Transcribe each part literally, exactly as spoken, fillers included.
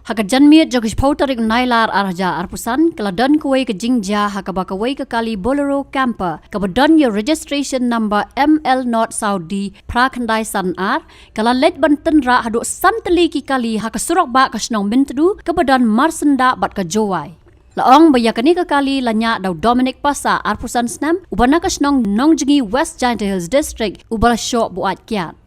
Ha ka janmiet jong ka shiphew tarik Nailar ar hajar arphew san, ka la don kawei ka jingjia ha kaba kawei ka kali Bolero Camper kaba don ïa u registration number M L not saw D phra khyndai san ar, ka la leit ban tynrah haduh san tylli ki kali ha ka surok bah ka shnong Myntdu kaba don marsyndah bad ka Jowai. La ong ba ïa kane ka kali la ñiah da u Dominic Pasa, arphew san snem, uba na ka shnong Nongjngi, West Jaintia Hills District, uba la shoh buaid kiad.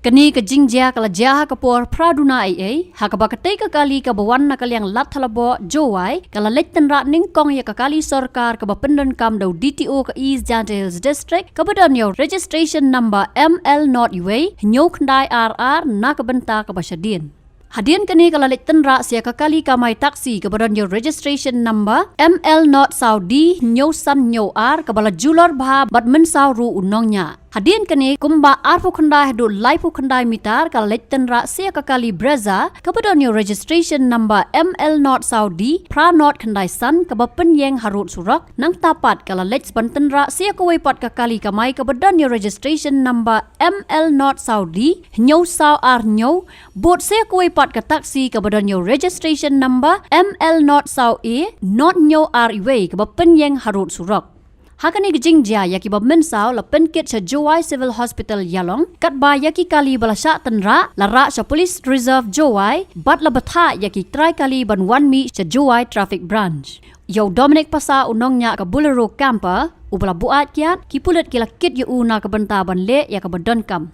Kane ka jingjia ka la jia ha ka por phra duna eiei, ha kaba katei ka kali kaba wan na ka liang Ladthadlaboh, Jowai, ka la leit tynrah nyngkong ïa ka kali sorkar kaba pyndonkam da u D T O ka East Jaintia Hills District, kaba don ïa u registration number M L not wei, hynñiew khyndai ar ar, na ka bynta kaba shadien. Hadien kane ka la leit tynrah sa ïa ka kali kamai taxi kaba don ïa u registration number M L not saw D hynñiew san hynñiew ar, kaba la julor bha bad mynsaw ruh u nongñiah. Hadien kane, kumba arphew khyndai haduh laiphew khyndai mitar, ka la leit tynrah sa ïa ka kali Brezza kaba don ïa u registration number M L not saw D phra not khyndai san, kaba pynïeng harud surok. Nangta pat ka la leit sa ban tynrah sa ïa kawei pat ka kali kamai kaba don ïa u registration number M L not saw D hynñiew saw ar hynñiew, bad sa ïa kawei pat ka taxi kaba don ïa u registration number M L not saw A not hynñiew ar wei, kaba pynïeng harud surok. Ha kane ka jingjia, ïa kiba mynsaw la pynkit sha Jowai Civil Hospital Ïalong, katba ïa ki kali ba la shah tynrah la rah sha Police Reserve Jowai bad la bthah ïa ki trai kali ban wan mih sha Jowai Traffic Branch. Ïa u Dominic Pasa, u nongñiah ka Bolero Camper uba la buaid kiad, ki pulit ki la kit ïa u na ka bynta ban leh ïa kaba donkam.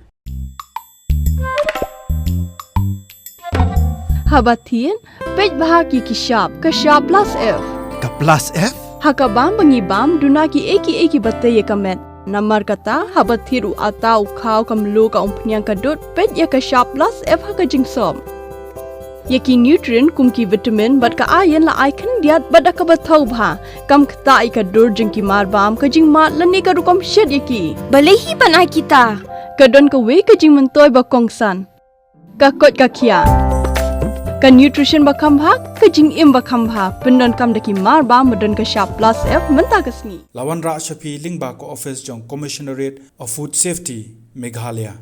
Haba thied, peit bha ïa ki shap, ka shap plus F. Ka plus F? Ha ka bam ba ngi bam, duna kiei kiei kiba tei ïa ka met. Namar kata, haba thied u atta, u khaw, ka mluh, ka umphniang, ka dud, peit ïa ka shap plus F ha ka jingsop. Ïa ki nutrient kum ki vitamin bad ka iron la ai khyndiat bad da kaba thaw bha. Kam ktah ïa ka dur jong ki marbam, ka jingmad lane ka rukom shet ïa ki. Balei hi ban ai kita? Ka don kawei ka jingmyntoi ba kongsan. Ka koit ka khiah. Ka nutrition ba kham bha, ka jingim ba kham bha. Pyndonkam da ki marbam ba don ka shap plus F mynta ka sngi. La wanrah sha phi lyngba ka office jong Commissionerate of Food Safety, Meghalaya.